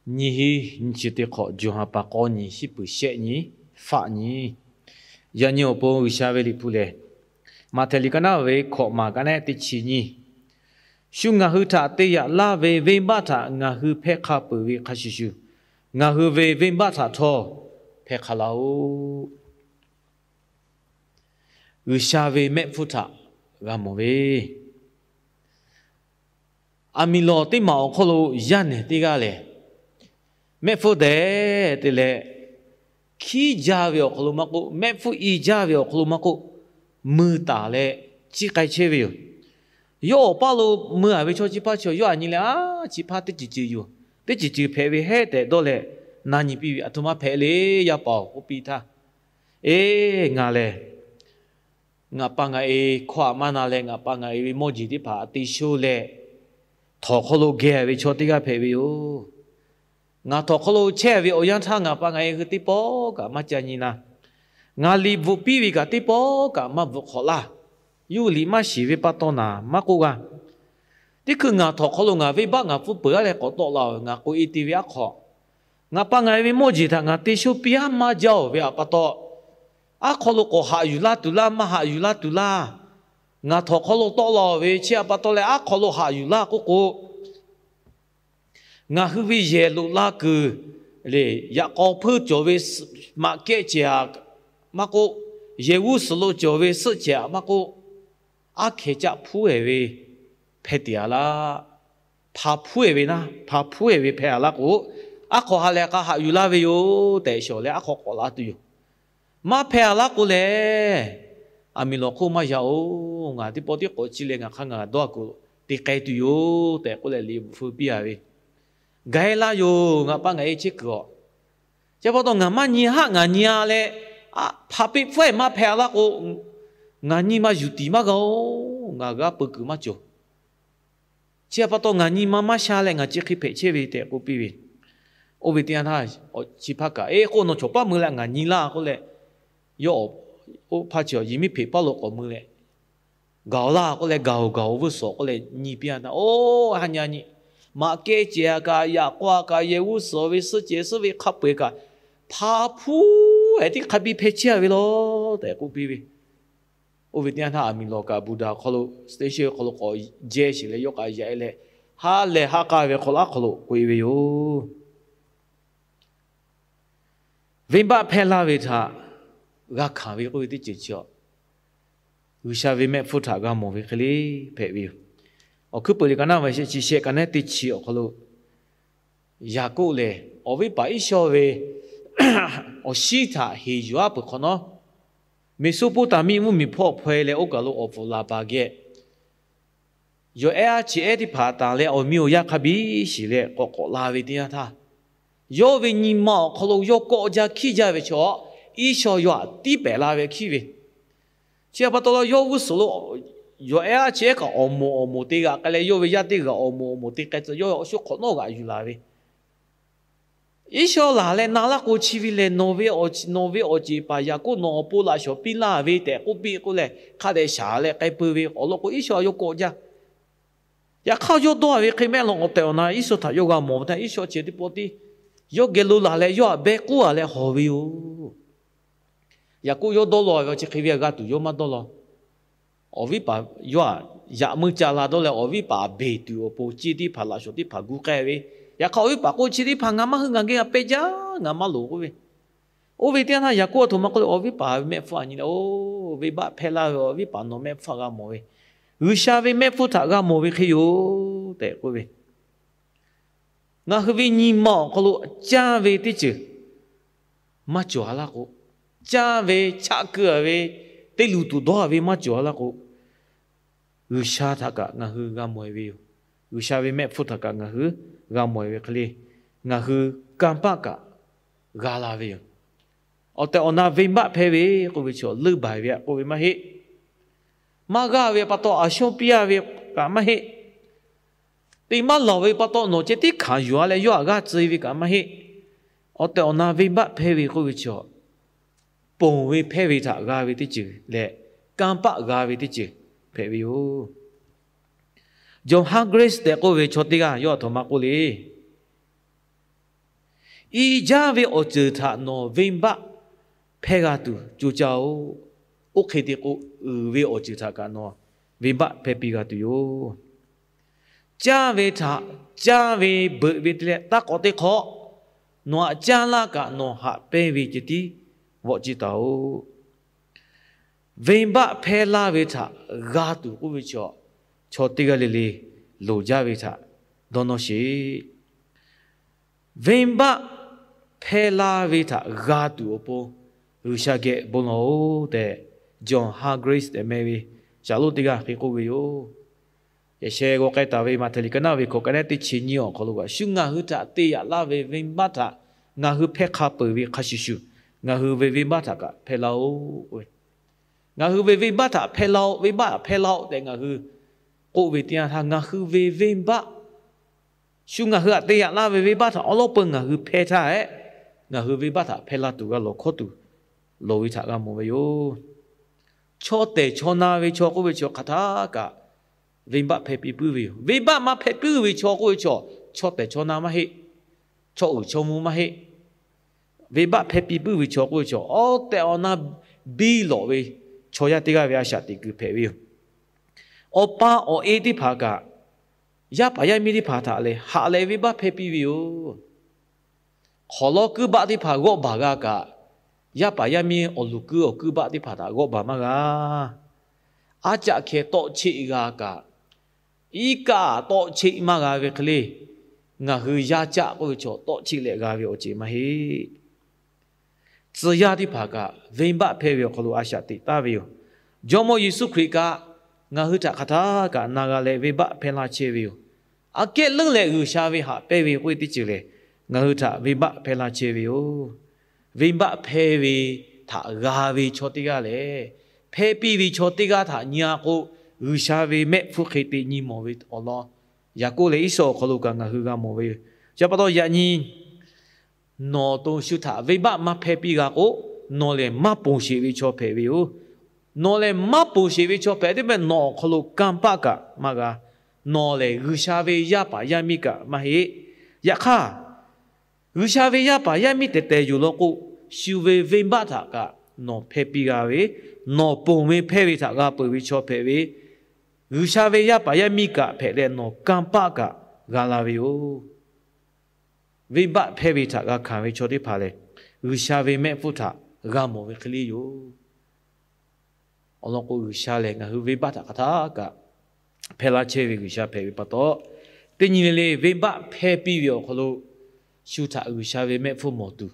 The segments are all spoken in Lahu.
Nyiˇ hinˉ nyiˇ chi teˇ hk'awꞈ, Jawˬ ha pa k'awˇ nyi, shiˉ puˍ shehˆ nyi, faˆ nyi. Yaꞈ nyi awˬ pon G'uiˬsha ve liꞈ hpu lehˬ, Maꞈhtehˍ liꞈ ka naˉ ve hkawꞈ maˬ ka nehˉ teˇ chi nyiˇ, shu ngaˬ hui htaꞈ te yaꞈ laˇ ve venˇbaˆ htaꞈ ngaˬ hui hpehˇ hk'a peuˬ ve hk'a shuˍ shuˍ, ngaˬ hui ve venˇbaˆ htaꞈ htawˇ hpehˇ hk'a laˇ-oˆ. G'uiˬsha ve mehˆ hpfuhˇ htaꞈ g'a mawˬ ve, aˬ miˍ lawˬ teˇ maˬ awˬ hk'aw lo yaˇ nehˬ teˇ g'aˇ lehˬ, mehˆ hpfuhˇ dehꞈ te leh, hkiˉ jaˇ ve awˬ hk'aw lo maˇ k'oˆ, mehˆ hpfuhˇ i jaˇ ve awˬ hk'aw lo maˇ k'oˆ, mui taˍ leh chiˇ k'ai chehˇ ve yoˬ. Yawˇ awˬ paˇ lo mui-a ve chaw chi hpaˇ chi yawˇ aꞈ nyi leh, a, chi hpaˇ teˇ ceuˬ ceuˬ yoˬ, teˇ ceuˬ ceuˬ hpehꞈ ve heˉ tehꞈ dawˇ leh, na nyi piˇ ve, aˬ htoꞈ ma hpehꞈ le, yaˇ paˍ-oˬ, k'oˆ piˇ htaˇ, Eˬ, ngaˬ lehˬ ngaˬ pa ngaˬ e hkawˇ aꞈ maˇ na leh, ngaˬ pa ngaˬ e ve mawˇ jeˬ teˇ hpaˍ te shoˆ leh, htawnˍ hk'aw lo geh ve chaw teˇ g'aˇ hpehꞈ ve yoˬ. Ngaˬ htawnˍ hk'aw lo chehˇ ve awˬ yanˇ htaˇ ngaˬ pa ngaˬ e hui teˇ pawˆ kaꞈ maˇ ca nyi na. Ngaˬ liꞈ bvuhꞈ piˇ ve kaꞈ teˇ pawˆ kaꞈ maˇ bvuhꞈ hk'awꞈ laˇ. Yawˇ hui liꞈ maˇ shiˍ ve pa taw naˍ maˇ k'oˆ g'a. Teˇ hkui ngaˬ htawnˍ hk'aw lo ngaˬ venˇbaˆ ngaˬ hpfuhˇ peuˬ-a leh k'awꞈ tawˆ la-oˬ, ngaˬ k'oꞈ-e te ve aˉ hk'aw, ngaˬ pa ngaˬ e ve mawˇ jeˬ htaꞈ ngaˬ te shoˆ piˇ-a maˇ jaˇ-oˬ ve pa taw, aˉ hk'aw lo k'awꞈ haꞈ yuˬ laˇ tuˬ laˇ, maˇ haꞈ yuˬ laˇ tuˬ laˇ. Ngaˬ htawnˍ hk'aw lo tawˆ la-oˬ ve chi pa taw leh aˉ hk'aw lo haꞈ yuˬ laˇ k'oˆ k'o, ngaˬ hui ve yehˬ loꞈ la kuiˬ le, yaꞈ k'aw hpeuˇ cawˬ ve maꞈ kehˉ cehˬ-a maˇ k'oˆ, yehˬ g'uˇ suhˍ lo cawˬ ve suhˆ cehˬ-a maˇ k'oˆ, aˉ hkeh caˆ hpuˉ ehˍ ve hpehˇ te-a laˇ. Hpa hpuˉ ehˍ ve naˇ, hpa hpuˉ ehˍ ve hpehˇ-a laˇ k'o, aˉ hk'aw ha lehˬ k'a haꞈ yuˬ laˇ ve yoˬ tehꞈ shawˍ leh aˉ hk'aw k'awꞈ la tuˬ yoˬ. Maˇ hpehˇ-a laˇ k'o lehˬ, aˬ miˍ lawˬ hk'oˆ maˇ yaꞈ-oˬ. Ngaˬ teˇ pawˆ tiˉ k'awꞈ ciˇ leh ngaˬ hk'aˇ ngaˬ dawˇ-a kuiˬ te k'ai tuˬ yoˬ tehꞈ k'oˆ leh liꞈ bvuhꞈ feu piˇ-a ve, ga-e laˇ yoˬ. Ngaˬ pa ngaˬ e chehˇ kuiˬ-a, chi pa taw ngaˬ maˇ nyi haˆ ngaˬ nyi-a leh, hpa peˆ hpfuhˇ ehˍ maˇ hpehˇ-a laˇ k'o, ngaˬ nyi ma yuˬ tiˍ maˇ g'a-oˬ. Ngaˬ g'a peu kuiˬ maˇ cawˬ. Chi pa taw ngaˬ nyi ma maˇ sha leh ngaˬ chi hk'e hpehꞈ chehˇ ve tehꞈ k'oˆ piˇ ve. Oˇ ve teˇ yanˇ htaˇ chi hpaˇ kaꞈ, Eˬ, k'oˆ nawˬ chaw paˉ mui leh ngaˬ nyi laˇ k'oˆ leh, yawˇ oˇ hpaˇ chi yehˬ miˉ hpeꞈ paˇ lo k'awꞈ mui leh, gaˬ-oˬ laˇ k'oˆ leh, gaˬ-oˬ gaˬ-oˬ, vuiˇ suhˍ k'oˆ leh nyi piˇ-a htaˇ, oˇ ha nyi-a nyi, maꞈ kehˉ cehˬ-a kaꞈ, yaꞈ k'aw-a kaꞈ, yehˬ g'uˇ suhˍ ve suhˆ cehˬ suhˆ ve hk'a peu-eˬ kaꞈ, hpa hpuˉ ehˍ tiˉ hk'a biˇ hpehˇ chehˇ-a ve law tehꞈ k'oˆ piˇ ve. Oˇ ve teˇ yanˇ htaˇ aˬ miˍ lawˬ kaꞈ Buddha hk'aw lo, station hk'aw lo k'awꞈ jehˇ sheˍ leh yawˇ k'a yaꞈ-e leh, ha lehˬ ha k'a ve hk'aw lo aˉ hk'aw lo k'oꞈ-e ve yoˬ. Venˇbaˆ hpehˇ laˇ ve htaꞈ g'a hkanˍ ve k'oˆ ve teˇ ceuˬ chi-a, G'uiˬsha ve mehˆ hpfuhˇ htaꞈ g'a mawˬ ve hk'e le hpehꞈ ve yoˬ. Awˬ hkuiˉ peuˬ liꞈ ka naˉ ve shehˆ chi shehˆ ka nehˉ teˇ chi awˬ hk'aw lo, Yaˍkoˆ lehˬ awˬ viˉ paˍ Iˉsawˇ ve awˬ shinˉ htaꞈ heˍ yuˬ-a peuˬ hk'awꞈ nawˉ, Meˍsoˇpoˇtaˍmiˆ mvuhˇmiˬ hpawˇ hpaw-e leh oˇ kaˬ lo awˬ pfuhˍ laˬ baˬ geh, yawˬ ehˉ aˉ cheꞈ ehˉ teˇ hpaˍ tanˬ leh awˬ meh awˬ yanˇ hk'a biˇ shiˍ leh k'awꞈ k'awꞈ la ve teˇ yanˇ htaˇ, yawˇ ve nyi ma awˬ hk'aw lo yawˇ kawˆ jaˇ hkiˉ jaˇ ve chaw, Iˉsawˇ yawˇ htaꞈ tiˉ pehˍ la ve hkiˉ ve. Chi pa taw la yawˇ g'uˇ suhˍ lo yawˬ ehˉ aˉ cheꞈ ehˉ kaꞈ awˬ moˍ awˬ moˍ te g'aꞈ k'ai leh, yawˇ ve yaˇ teˇ g'aˇ awˬ moˍ awˬ moˍ te k'ai tcuh, yawˇ awˬ shuˉ hk'awꞈ nawˉ g'aꞈ yuˬ laˬ ve. Iˉsawˇ laˬ leh na laˇ k'o, chi ve lehˬ nawˬ ve awˬ ceˬ paˍ Yaˍkoˆ nawˬ awˬ pon laꞈ shawˍ piˇ laˇ ve tehꞈ k'oˆ piˇ k'oˆ leh, hk'a dehꞈ shaˍ leh k'ai peu ve awˬ lawn k'o, Iˉsawˇ yawˇ kawˆ jaˇ. Yaꞈ hk'aˇ yawˇ dawˇ ve hk'e mehˆ law awˬ tehˬ awˬ na Iˉsawˇ htaꞈ yawˇ g'a mawˬ ve htaˇ, Iˉsawˇ chi teˇ pawˆ tiˉ yawˇ geh lo laˬ leh yawˇ htaꞈ beh k'oˆ-a leh hawˬ ve yoˬ. Yaˍkoˆ yawˇ dawˇ law ve awˬ chi hk'e ve g'a tuˬ yawˇ maˇ dawˇ law. Awˬ viˉ paˍ yawˇ htaꞈ yaꞈ meuˇ ca la dawˇ leh, awˬ viˉ paˍ beˬ tuˬ awˬ pon ceˇ teˇ hpaˍ laꞈ shawˍ teˇ hpaˍ gu k'ai ve. Yaꞈ hk'aˇ awˬ viˉ paˍ k'oˆ, Chi teˇ hpaˍ ngaˬ maˇ hui, ngaˬ geh g'a pehˇ jaˇ, ngaˬ maˇ loˍ k'oˆ ve. Oˇ ve teˇ yanˇ htaˇ Yaˍkoˆ aˬ htoꞈ ma k'oˆ le, awˬ viˉ paˍ ve mehˆ hpfuhˇ aꞈ nyi leh, Oˬ, venˇbaˆ hpehˇ laˇ ve awˬ viˉ paˍ nawˬ mehˆ hpfuhˇ g'a mawˬ ve, G'uiˬsha ve mehˆ hpfuhˇ htaꞈ g'a mawˬ ve hk'e yoˬ tehꞈ k'oˆ ve. Ngaˬ hui ve nyi ma awˬ hk'aw lo canˇ ve teˇ ceuˬ maˇ cawˬ-a laˇ k'o, canˇ ve chaˆ keu-a ve, teˇ luˬ tuˬ dawˇ-a ve maˇ cawˬ-a laˇ k'o, G'uiˬsha htaꞈ kaꞈ ngaˬ hui g'a mawˬ-e ve yoˬ. G'uiˬsha ve mehˆ hpfuhˇ htaꞈ kaꞈ ngaˬ hui g'a mawˬ-e ve hk'e le, ngaˬ hui kanˇ paˆ kaꞈ g'a la ve yoˬ. Awˬ tehˬ awˬ na venˇbaˆ hpehˇ ve k'oˆ ve chaw, leuˇ baˬ ve aꞈ k'oˆ ve maˇ heˆ. Maˇ g'aˇ ve pa taw aˬ shawˉ piˇ-a ve kaꞈ maˇ heˆ. Te maˇ lawˬ ve pa taw nawˬ ceh tiˉ hkanˍ yuˬ-a leh yawˇ htaꞈ g'aˇ tcuh ve kaꞈ maˇ heˆ. Awˬ tehˬ awˬ na venˇbaˆ hpehˇ ve k'oˆ ve chaw, ponˬ ve hpehˇ ve htaꞈ g'a ve teˇ ceuˬ leh, kanˇ paˆ g'a ve teˇ ceuˬ hpehꞈ ve yoˬ. John Hargrave tehꞈ k'oˆ ve chaw teˇ g'aˇ yawˇ aˬ htoꞈ ma k'oˆ le. I jaˇ ve awˬ ceuˬ htaꞈ nawˬ venˇbaˆ hpehˇ g'a tuˬ coˇ caˇ-oˆ. Oˇ hk'e te k'o, uiˍ ve awˬ ceuˬ htaꞈ kaꞈ nawˬ venˇbaˆ hpehˇ piˇ g'a tuˬ yoˬ. Caˇ ve htaꞈ caˇ ve beuꞈ ve te leh taˇ k'awꞈ te hk'awꞈ, nawˬ haꞈ caˇ laˇ kaꞈ nawˬ haꞈ pehnˇ ve ceh tiˉ vawˆ ciˇ taˍ-oꞈ. Venˇbaˆ hpehˇ laˇ ve htaꞈ g'a tuˬ k'oˆ ve chaw, chaw teˇ g'aˇ le le loˍ jaˇ ve htaꞈ dawˇ nawˇ sheˍ. Venˇbaˆ hpehˇ laˇ ve htaꞈ g'a tuˬ awˬ pon G'uiˬsha geh bon lawˬ-oꞈ tehꞈ, John Hargrave tehꞈ meh ve shaˍlonˍ teˇ g'aˇ hk'e k'oˆ ve yoˬ. Yaꞈ sheh g'aw k'ai taˍ ve Maꞈhtehˍ liꞈ ka naˆ ve hkawꞈ ka naˆ teˇ chi nyiˇ awˬ hk'aw lo kaꞈ, shu ngaˬ hui htaꞈ te yaꞈ laˇ ve venˇbaˆ htaꞈ ngaˬ hui hpehˇ hk'a peuˬ ve hk'a shuˍ shuˍ, ngaˬ hui ve venˇbaˆ htaꞈ kaꞈ hpehˇ laˇ-oˆ. Ngaˬ hui ve venˇbaˆ htaꞈ hpehˇ laˇ-oˆ, venˇbaˆ htaꞈ hpehˇ laˇ-oˆ tehꞈ ngaˬ hui k'oˆ ve teˇ yanˇ htaˇ, ngaˬ hui ve venˇbaˆ, shu ngaˬ hui htaꞈ te yaꞈ laˇ ve venˇbaˆ htaꞈ awˉ lawˉ peu ngaˬ hui hpehˇ htaˇ hehꞈ, ngaˬ hui venˇbaˆ htaꞈ hpehˇ laˇ tuˬ g'a lawˬ hkawˉ tuˬ loˍ ve htaꞈ g'a mawˬ ve yoˬ. Chaw tehˬ chaw na ve chaw k'oˆ ve chaw hk'aˬ htaˇ kaꞈ venˇbaˆ hpehˇ piˇ puiˉ ve yoˬ. Venˇbaˆ maˇ hpehˇ puiˉ ve chaw k'oˆ ve chaw, chaw tehˬ chaw na maˇ heˆ, chaw uiˍ chaw mvuh maˇ heˆ. Venˇbaˆ hpehˇ piˇ puiˉ ve chaw k'oˆ ve chaw, awˉ tehꞈ awˬ na biˇ lawꞈ ve chaw yaˇ teˇ g'aˇ ve a shaꞈ teꞈ kuiˬ hpehꞈ ve yoˬ. Awˬ pa awˬ e teˇ hpaˍ kaꞈ, yaˇ paˍ yaˇ miˇ teˇ hpaˍ htaꞈ lehˬ haꞈ leh venˇbaˆ hpehˇ piˇ ve yoˬ. Hk'awˍ lawˉ kuiˉ baˆ teˇ hpaˍ g'awˆ baˬ g'a kaꞈ, yaˇ paˍ yaˇ miˇ awˬ luˬ kuiˉ awˬ kuiˉ baˆ teˇ hpaˍ htaꞈ g'awˆ baˬ maˇ g'a. Aˉ caˆ hkeh tawˆ cheˆ g'a kaꞈ, iˉ kaˆ tawˆ cheˆ maˇ g'a ve hk'e le, ngaˬ hui yaˇ caˆ k'oˆ ve chaw tawˆ cheˆ leh g'a ve awˬ ceuˬ maˇ heˆ. Tcuh yaˇ teˇ hpaˍ kaꞈ venˇbaˆ hpehˇ ve awˬ hk'aw lo a shaꞈ teꞈ taˍ ve yoˬ. Jawˇmawˇ Yeˍsuˆ Hkriꞈ kaꞈ ngaˬ hui htaꞈ hk'aˬ htaˇ kaꞈ na g'a leh venˇbaˆ hpehˇ laˇ chehˇ ve yoˬ. Aꞈ kehˉ leuˉ leh G'uiˬsha ve haꞈ pehnˇ ve k'oˆ ve teˇ ceuˬ lehˬ, ngaˬ hui htaꞈ venˇbaˆ hpehˇ laˇ chehˇ ve yoˬ. Venˇbaˆ hpehˇ ve htaꞈ g'a ve chaw teˇ g'aˇ lehˬ, hpehˇ piˇ ve chaw teˇ g'aˇ htaꞈ nyi-a k'o, G'uiˬsha ve mehˆ hpfuhˇ hk'e te nyi mawˬ ve awˬ lawn, Yaˍkoˆ leh Iˉsaw awˬ hk'aw lo kaꞈ ngaˬ hui g'a mawˬ ve yoˬ. Chi pa taw yaꞈ nyi nawˬ to shu htaꞈ venˇbaˆ maˇ hpehˇ piˇ g'a k'o, nawˬ lehˬ maˇ ponˬ sheˍ ve chaw hpehꞈ ve yoˬ. Nawˬ lehˬ maˇ ponˬ sheˍ ve chaw hpehꞈ teˇ meh nawˬ awˬ hk'aw lo kanˇ paˆ kaꞈ maˇ g'a. Nawˬ lehˬ G'uiˬsha ve yaˇ paˍ yaˇ miˇ kaꞈ maˇ heˆ. Yaꞈ hk'aˇ, G'uiˬsha ve yaˇ paˍ yaˇ miˇ tehˬ tehˬ yoˬ law k'o, shu ve venˇbaˆ htaꞈ kaꞈ nawˬ hpehˇ piˇ g'a ve, nawˬ ponˬ ve hpehˇ ve htaꞈ g'a peuˬ ve chaw hpehꞈ ve, G'uiˬsha ve yaˇ paˍ yaˇ miˇ kaꞈ hpehꞈ leh nawˬ kanˇ paˆ kaꞈ g'a la ve yoˬ. Venˇbaˆ hpehˇ ve htaꞈ g'a hkanˍ ve chaw teˇ hpaˍ lehˬ, G'uiˬsha ve mehˆ hpfuhˇ htaꞈ g'a mawˬ ve hk'e le yoˬ. Awˬ lawn k'o, G'uiˬsha lehˬ ngaˬ hui venˇbaˆ htaꞈ hk'aˬ htaˇ kaꞈ hpehˇ laˇ chehˇ ve G'uiˬsha hpehꞈ ve pa taw, teˇ nyi le le venˇbaˆ hpehˇ piˇ ve awˬ hk'aw lo shu htaꞈ G'uiˬsha ve mehˆ hpfuhˇ mawˬ tuˬ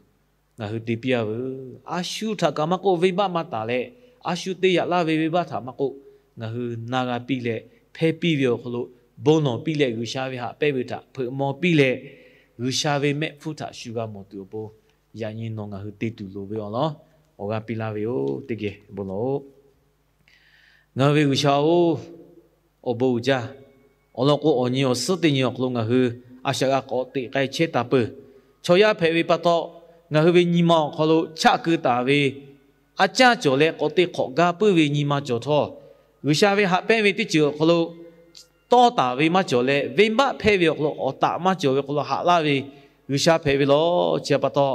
ngaˬ hui te piˇ-a veuˬ. A shu htaꞈ kaꞈ maˇ k'oˆ, venˇbaˆ maˇ taˍ leh a shu te yaꞈ laˇ ve venˇbaˆ htaꞈ maˇ k'oˆ, ngaˬ hui na g'a piˇ leh hpehˇ piˇ ve awˬ hk'aw lo bon lawˬ piˇ leh G'uiˬsha ve haꞈ pehnˇ ve htaꞈ hpeuꞈ maw piˇ leh, G'uiˬsha ve mehˆ hpfuhˇ htaꞈ shu g'a mawˬ tuˬ awˬ pon, yaꞈ nyi nawˬ ngaˬ hui te tuˬ loˍ ve awˬ lawn awˬ g'aˇ piˇ laˇ ve yoˬ. Teˇ geh bon lawˬ-oꞈ. Ngaˬ hui ve G'uiˬsha-oˬ, awˬ bon uiˍ jaˇ. Awˬ lawn k'o, awˬ nyi awˬ suhˉ teˇ nyi awˬ hk'aw lo ngaˬ hui a shaꞈ g'a k'awꞈ teꞈ k'ai chehˇ taˍ peuˬ. Chaw yaˇ hpehꞈ ve pa taw, ngaˬ hui ve nyi ma awˬ hk'aw lo chaˆ keu taˍ ve a caˇ cawˬ leh k'awꞈ te hk'awꞈ ga puiˉ ve nyi ma cawˬ htawˇ, G'uiˬsha ve haꞈ pehnˇ ve teˇ ceuˬ awˬ hk'aw lo tawˇ taˍ ve maˇ cawˬ leh, venˇbaˆ hpehˇ ve awˬ hk'aw lo awˬ taꞈ maˇ cawˬ ve awˬ hk'aw lo haꞈ laˇ ve G'uiˬsha hpehꞈ ve law. Chi pa taw,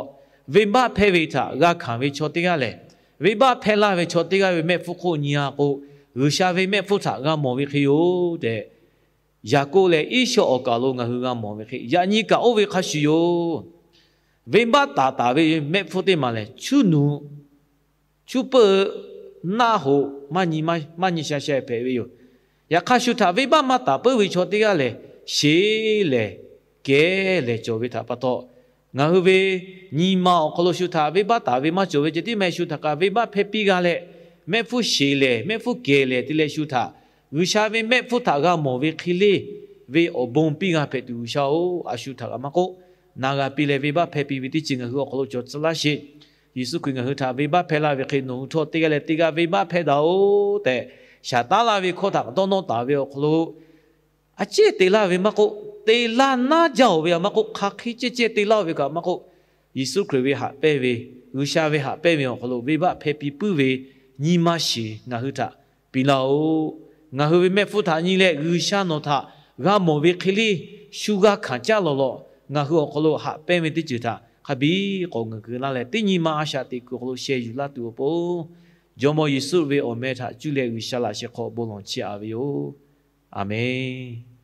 venˇbaˆ hpehˇ ve htaꞈ g'a hkanˍ ve chaw teˇ g'aˇ lehˬ, venˇbaˆ hpehˇ laˇ ve chaw teˇ g'aˇ ve mehˆ hpfuhˇ hk'oˆ nyi-a k'o, G'uiˬsha ve mehˆ hpfuhˇ htaꞈ g'a mawˬ ve hk'e yoˬ tehꞈ, Yaˍkoˆ leh Iˉsaw awˬ kaˍ lo ngaˬ hui g'a mawˬ ve hk'e, yaꞈ nyi kaꞈ oˇ ve hk'a shuˍ yoˬ. Venˇbaˆ taˍ taˍ ve mehˆ hpfuhˇ teˇ maˬ lehˬ, cuˇ nuꞈ, cuˇ peuˆ, naˆ hoꞈ maˇ nyi sha sha hpehꞈ ve yoˬ. Yaꞈ hk'aˇ, shu htaꞈ venˇbaˆ maˇ taˍ peuˬ ve chaw teˇ g'aˇ lehˬ, sheˍ lehˬ, kehˬ lehˬ cawˬ ve htaꞈ pa taw, ngaˬ hui ve nyi ma awˬ hk'aw lo shu htaꞈ venˇbaˆ taˍ ve maˇ cawˬ ve ceh tiˉ meh, shu htaꞈ kaꞈ venˇbaˆ hpehˇ piˇ g'a leh, mehˆ hpfuhˇ sheˍ lehˬ, mehˆ hpfuhˇ kehˬ lehˬ te leh shu htaꞈ G'uiˬsha ve mehˆ hpfuhˇ htaꞈ g'a mawˬ ve hk'e le ve awˬ bon piˇ g'a hpehꞈ tuˬ, G'uiˬsha-oˬ, a shu htaꞈ kaꞈ maˇ k'oˆ, na g'a piˇ leh venˇbaˆ hpehˇ piˇ ve teˇ ceuˬ ngaˬ hui awˬ hk'aw lo cawˬ tcuh laˇ sheˍ. Yeˍsuˆ Hkriꞈ ngaˬ hui htaꞈ venˇbaˆ hpehˇ laˇ ve hk'e, nawˬ hui htawˇ teˇ g'aˇ leh teˇ g'aˇ venˇbaˆ hpehˇ daꞈ-oˬ tehꞈ, shaˍ taˉ laˇ ve hkawˇ htaꞈ dawˇ nawˇ taˍ ve awˬ hk'aw lo, a ciˉ te laˇ ve maˇ k'oˆ, te laˇ naˉ jaˇ-oˬ ve maˇ k'oˆ, hk'aˬ hk'e ceh ceh te laˇ-oˬ ve kaꞈ maˇ k'oˆ, Yeˍsuˆ Hkriꞈ ve haꞈ pehnˇ ve, G'uiˬsha ve haꞈ pehnˇ ve awˬ hk'aw lo venˇbaˆ hpehˇ piˇ puiˉ ve nyi ma shiˍ ngaˬ hui htaꞈ piˇ laˇ-oˬ. Ngaˬ hui ve mehˆ hpfuhˇ htaꞈ nyi leh G'uiˬsha nawˬ htaꞈ g'a mawˬ ve hk'e le, shu g'a hkanˍ caˉ lawˬ lawˬ, ngaˬ hui awˬ hk'aw lo haꞈ pehnˇ ve teˇ ceuˬ htaꞈ hk'a biˇ k'awꞈ ngaˬ hui laˇ leh, teˇ nyi ma a shaꞈ teꞈ kuiˬ awˬ hk'aw lo sheh yuˬ laˇ tuˬ awˬ pon, Jawˇmawˇ Yeˍsuˆ ve awˬ meh htaꞈ cuˇ leh G'uiˬsha laꞈ sheh hk'aw bon lawˬ chiˇ aꞈ ve yoˬ. Aˍmenˍ.